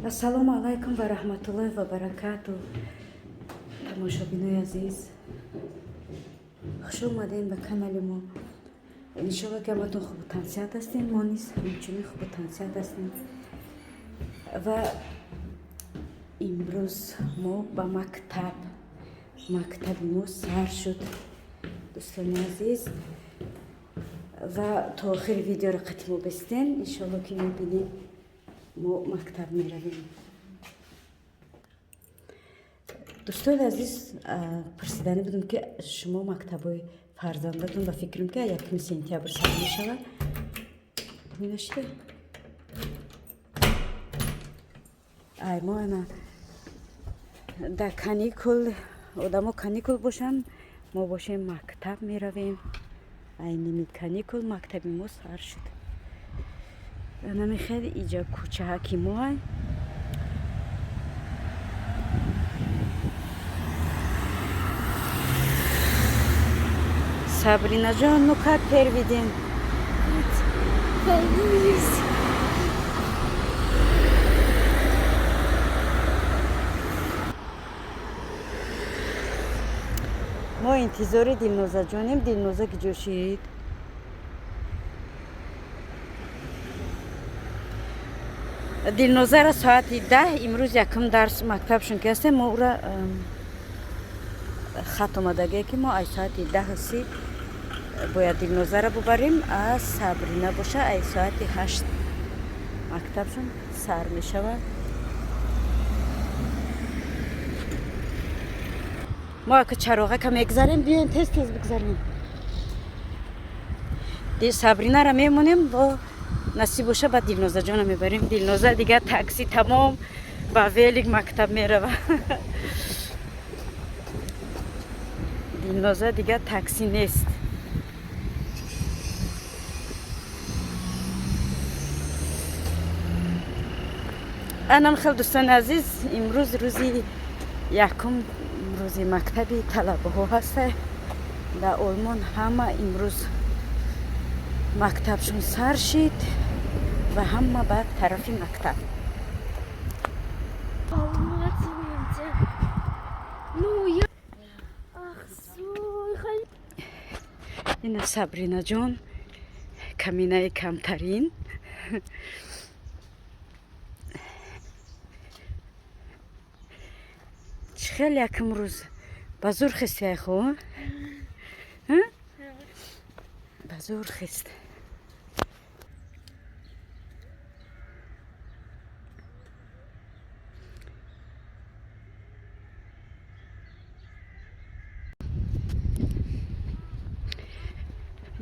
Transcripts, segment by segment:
Ассалому алайкум ва раҳматуллоҳи ва баракату. Тамошобинои азиз, хуш омадем ба канали мо. Иншолло, ки ҳаматон хубу тансиҳат ҳастем, мо низ ҳамчунин хубу тансиҳат ҳастем. Ва имрӯз мо ба мактаб, мактаби мо сар шуд, дӯстони азиз. Ва то охири видеоро қати мо бистем, иншолло, ки мебинем, мо мактаб меравем. Дӯстони азиз, пурсиданӣ будем, ки шумо мактабҳои фарзандатон, ба фикрам, ки 1 сентябр сар мешавад. Мешуда ай мо ана дар каникул, одамо каникул бошанд, мо бошем, мактаб меравем. Ай ними каникул мактаби мо сар шуд. Намехел иҷа кӯчаҳаки мо ай. Сабринаҷон, ну как первый день? Волнуюсь. Мо интизори Дилнозаҷонем. Дилноза киҷо шид? Дилнозара соати 10 имрӯз якум дарс мактабшон ки ҳастем, мо ура хат омадагие, ки мо ай соати 10:30 бояд Дилнозара бубарем. А Сабрина боша, ай соати 8 мактабшон сар мешавад. Мо ака чароғака мегзарем, биёем, тез тез бигзарем. Сабринара мемонем, бо насиб боша, баъд Дилнозаҷона мебарем. Дилноза дигар такси тамом, ба велик мактаб мерава. Дилноза дигар такси нест. Анам хел, дӯстони азиз, имрӯз рӯзи якум, рӯзи мактаби талабаҳо ҳаста дар Олмон. Ҳама имрӯз мактабшон сар шид ва ҳама ба тарафи мактаб. Волнуемся. Ну, я... Ах, сой, Ина Сабринаҷон, каминаи камтарин. Чӣ хел якум рӯз ба зур хисти, хо ба зур хист.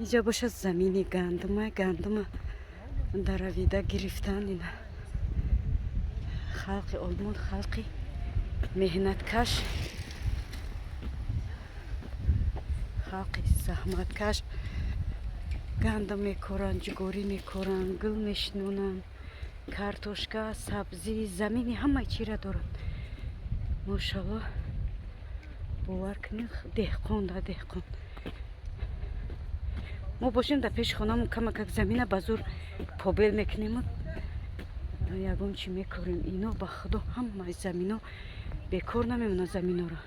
Иҷа бошад замини гандума, гандума даравида гирифтан. Ина халқи Олмон халқи меҳнаткаш, халқи заҳматкаш. Гандум мекоранд, ҷугорӣ мекоранд, гул мешинонанд, картошка, сабзӣ, замини ҳамаи чира доранд, мошалло. Бовар кунед, деҳқон да деҳқон. Мо бошем, дар пеши хонамон камакак замина ба зур побел мекунему ягон чӣ мекорем. Ино, ба худо, ҳамаи замино бекор намемонад, заминоро.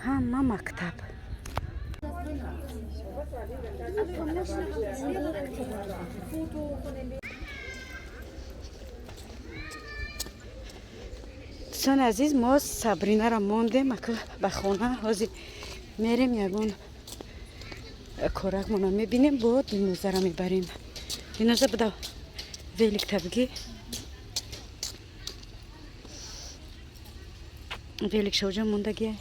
Ҳама мактаб. А помощники директора. Дӯстони азиз, мо Сабринаро мондем ака ба хона. Ҳозир мерем, ягон коракмона мебинем, бо Дилнозара мебарем. Дилноза, буда, великта бигӣ, велик шавҷа мондагия.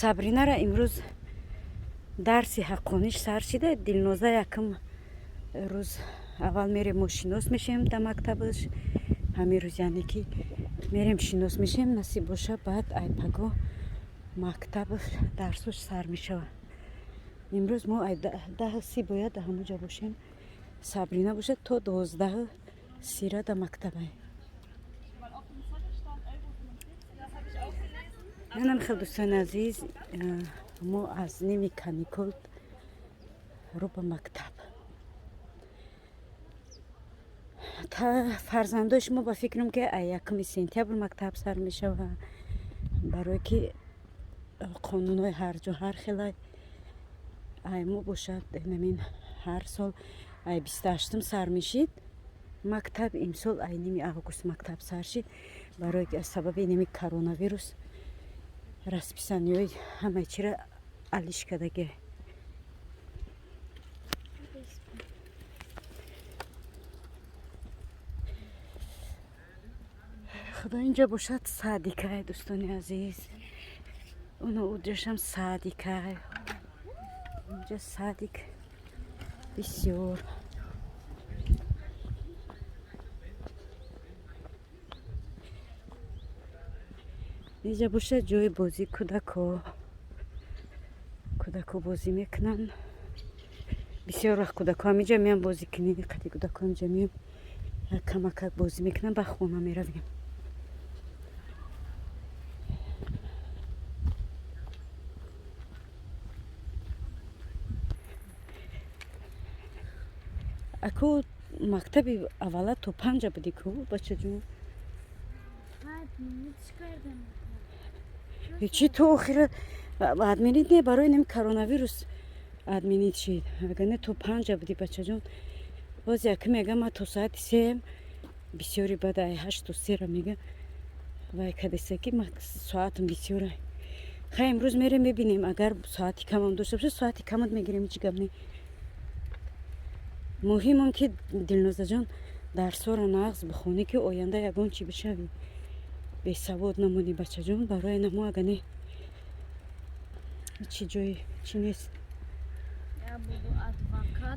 Сабринара имрӯз дарси ҳаққониш сар шида. Дилноза якум рӯз аввал мерем, мо шинос мешем дар мактабаш ҳамин рӯз, яъне ки мерем, шинос мешем, насиб боша, баъд айпаго. Мактаб дарсош сар мешавад. Имрӯз мо 10:30 бояд дар ҳамон ҷо бошем. Сабрина бошад то 12:30 дар мактабе. Манам хел, дӯстони азиз, мо аз ними каникул рӯ ба мактаб. Фарзандои шумо, ба фикрам, ки 1 сентябр мактаб сар мешавад, барое ки қонунҳои ҳар ҷо ҳар хелай. Ай мо бошад, намин, ҳар сол ай 28-ум сар мешид мактаб. Имсол ай ними август мактаб сар шид, барое ки аз сабаби ними коронавирус расписание ҳои ҳамаи чира алиш кардагӣ. Худо, инҷа бошад садик ай, дӯстони азиз. Уно уҷашам садик ай. Инҷа садик бисёр. Инҷа бошад ҷои бозии кӯдако. Кӯдако бозӣ мекунанд. Бисёр вақт кӯдако ҳаминҷа меян бозӣ кунӣ. Қади кӯдако инҷа меем, камакак бозӣ мекунанд, ба хона меравем. Аку, мактаби аввала то 5-а будӣ ку, бачаҷон? Чӣ, ту охира отменить не, барои ним коронавирус отменить шид. Агар не, то 5-а будӣ, бачаҷон. Боз яке мега, ма то соати 3-ем, бисёри баъд ай 8 то 3-ра мега. Вай кадеса ки соатам бисёра. Хай, имрӯз мерем, мебинем, агар соати камам дошта боша, соати камат мегирем, ҳеҷ гап не. Муҳим он ки, Дилнозаҷон, дарсҳоро нағз бихонӣ, ки оянда ягон чӣ бишавӣ, бесавод намонӣ, бачаҷон. Барои намо, ага не, чӣ ҷои чӣ нест.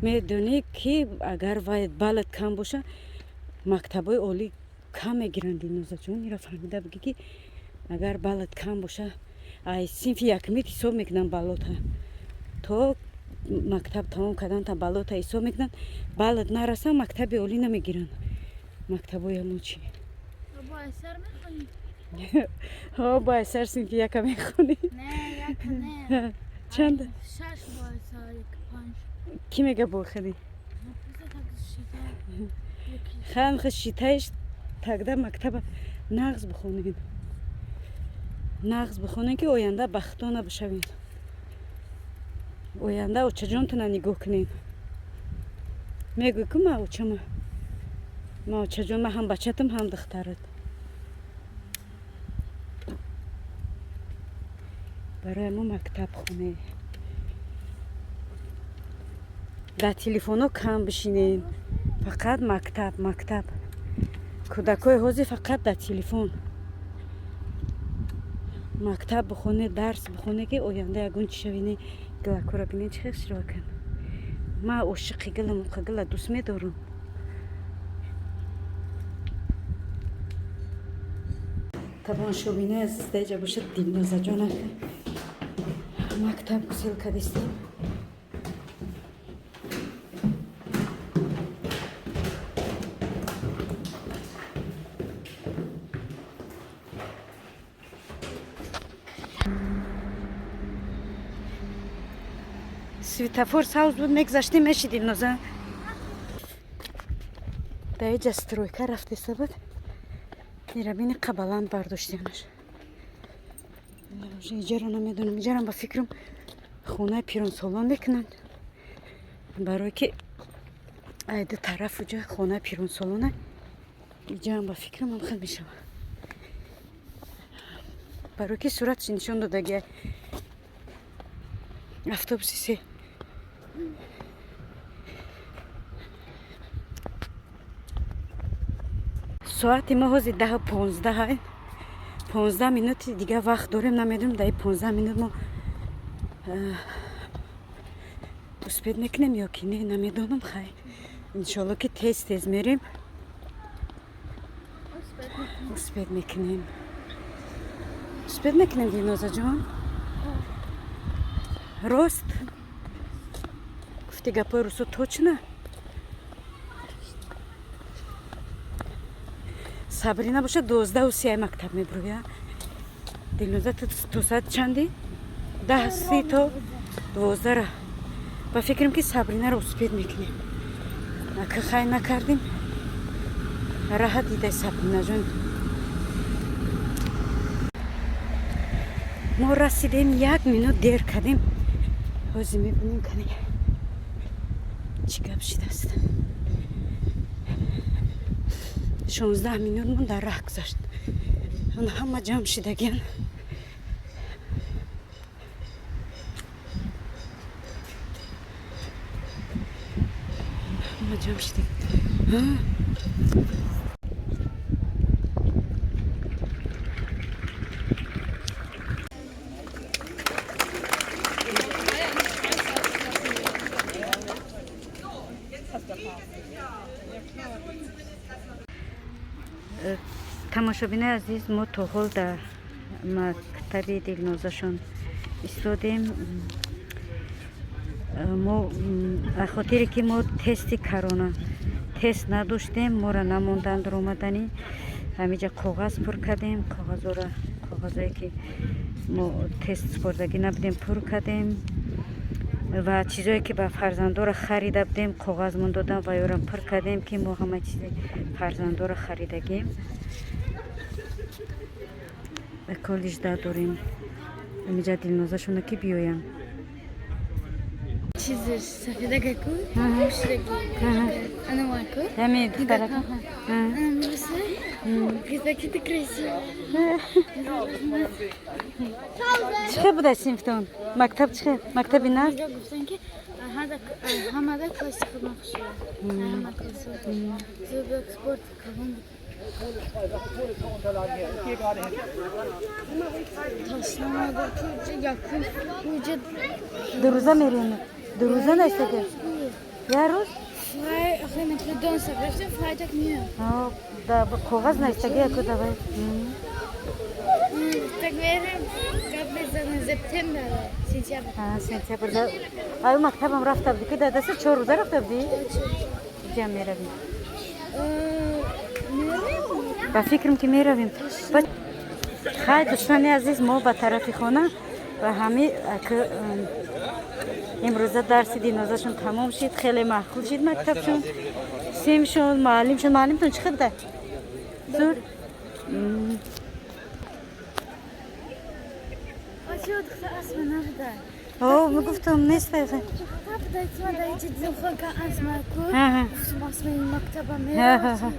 Медонӣ ки агар вай баллат кам боша, мактабҳои олӣ кам мегиранд. Дилнозаҷон, ира фаҳмида бигӣ, ки агар баллат кам боша, ай синфи якумит ҳисоб мекунанд баллота, то мактаб тамом кардан та баллота ҳисоб мекунанд. Баллат нараса, мактаби олӣ намегиранд, мактабҳои ҳамо чӣ. Бо айсар синфи яка мехонӣ? Чанд? Кӣ мега бохелӣ? Хам шитаиш. Тогда мактаба нағз бихонед, нағз бихонед, ки оянда бахтона бишавед, оянда очаҷонтона нигоҳ кунед. Мегӯй ку, ма очама, ма очаҷон, ма ҳам бачатам, ҳам духтарат. Барои мо мактаб хонед, дар телефонҳо кам бишинед, фақат мактаб, мактаб. Кӯдакҳои ҳозир фақат дар телефон. Мактаб бихонед, дарс бихонед, ки оянда ягон чӣ шавед. Гилакҳоро бинед, чӣ хел широканд. Ман ошиқи гилам, гила дӯст медорам. Тамошобинои азиз, даиҷа бошад Дилнозаҷона мактаб гусел кардистем. Светофор сабз буд, мегзаштем, меши, Дилноза. Даиҷа стройка рафтеса буд. Ира бини, қабаланд бардоштемаш. Иҷаро намедонам, иҷарам, ба фикрам, хонаи пиронсолон мекунанд, барое ки айду тараф уҷа хонаи пиронсолона. Иҷаам, ба фикрам, ҳам хел мешавад, барое ки суратш нишон додаги. Автобуси се. Соати мо ҳозир 10:15, 15 минути дига вақт дорем. Намедонем, дар 15 минут мо успеть мекунем ё ки не, намедонам. Хай, иншолло, ки тез тез мерем, успеть мекунем, успеть мекунем, Дилнозаҷон. Рост гуфти, гапои русо точно. Сабрина боша 12:30 мактаб мебурӯя. Дилноза, то соати чанди? 10:30 то 12-ра. Ба фикрам, ки Сабринаро успеть мекунем. Ака, хай, накардем, раҳат дидай. Сабринаҷон, мо расидем, як минут дер кардем. Ҳозир мебинем, кани чӣ гап шидааст. 16 минутмон дар раҳ гузашт. Он ҳама ҷамъ шидагиян. Ҳама ҷамъ шидаг. Тамошобинои азиз, мо то ҳол дар мактаби Дилнозашон истодем. Мо ба хотире ки мо тести корона тест надоштем, моро намонданд омаданӣ. Ҳамиҷа коғаз пур кардем, коғазора, коғазое ки мо тест супордагӣ набудем, пур кардем ва чизое ки ба фарзандора харида будем, коғазмон додам ва ёрам пур кардем, ки мо ҳама чизи фарзандора харидагем. Ба коллеҷ дорем. Ҳамиҷа Дилнозашона ки биёям. Чизи сафедака ку пӯшидаги анамаку. Ҳами духтарака. Говорит, ты красивая. Чӣ хел буда синфтон? Мактаб чӣ хел? Мактаби нав? Гуфтан, ки ҳамада класси худмон хушия. Ҳама классо. Зубок спорт калон буд. Ташнамада ки якум уҷа. Дурӯза мерем? Дурӯза наистага? Як рӯз? Охе, например, Donnerstag рафтем, Freitag меям. Коғаз наистага яку давай. Так мерем, гап мезанем сентябр, сентябр. Сентябр. Аю мактабам рафта будӣ, ки дадаси 4 рӯза рафта будӣ? Ҷам меравем. Ба фикрам, ки меравем. Хай, дӯстони азиз, мо ба тарафи хона ва ҳами имрӯза дарси Дилнозашон тамом шид. Хеле маъқул шид мактабшон, симшон, муаллимшон. Муаллимтон чӣ хел буда? Зур? Чӣ духтар асма набуда. О, мегуфтам, нест. Набуда, ки ман дар инҷа дидам, хон ка асма ку. Гуфтам, асма мактаба меравад.